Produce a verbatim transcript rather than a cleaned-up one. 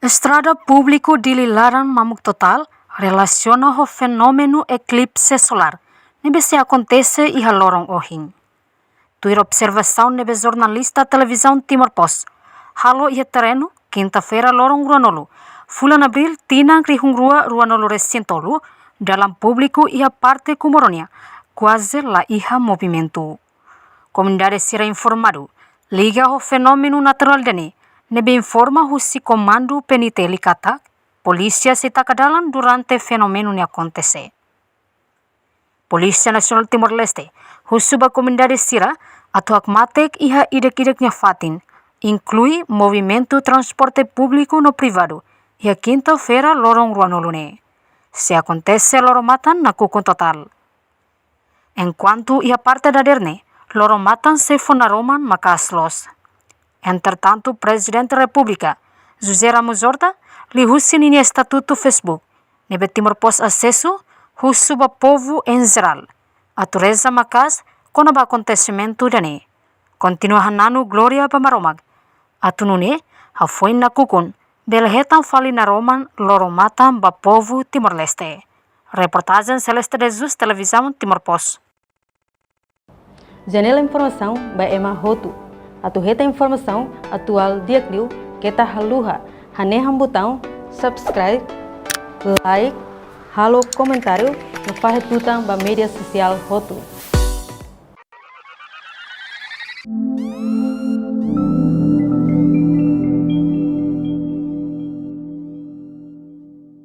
Estrada públiku Dili laran mamuk totál relasiona ho fenómenu eklipse solár ne'ebé sei akontese iha loron ohin. Tuir observasaun ne'ebé jornalista Televizaun Timor Post halo iha terrenu, kinta-feira loron ruanulu, fulan Abríl tinan rihun rua ruanulu resin tolu, dalan públiku iha parte Comoro nian kuaze la iha movimentu. Komunidade sira informadu liga ho fenómenu naturál ida-ne'e, ne'ebé informa husi komandu P N I T L katak polísia sei taka dalan durante fenómenu ne'e akontese. Polísia Nasionál Timor-Leste husu ba komunidade sira atu hakmatek iha ida-idak nia fatin, inklui movimentu transporte públiku no privadu, iha kinta-feira loron ruanulu ne'e. Se akontese loro-matan nakukun totál. Enkuantu iha parte dadeer ne'e, loro-matan sei fó naroman maka'as loos. Entretantu, Prezidente Repúblika, José Ramos Horta, liuhusi ninia estatutu Facebook, ne'ebé Timor Post asesu, husu ba povu en jerál atu reza maka'as kona-ba akontesimentu ida-ne'e. Kontinua hananu glória ba Maromak, atu nune'e hafoin nakukun bele hetan fali naroman loro-matan ba povu Timor-Leste. Reportajen Celeste de Jesus, Televizaun Timor Post. Janela informasaun ba ema hotu. Atu hetan informasaun atuál di'ak liu, keta haluha hanehan butaun subscribe, like, halo komentáriu no fahe tutan ba média sosiál hotu.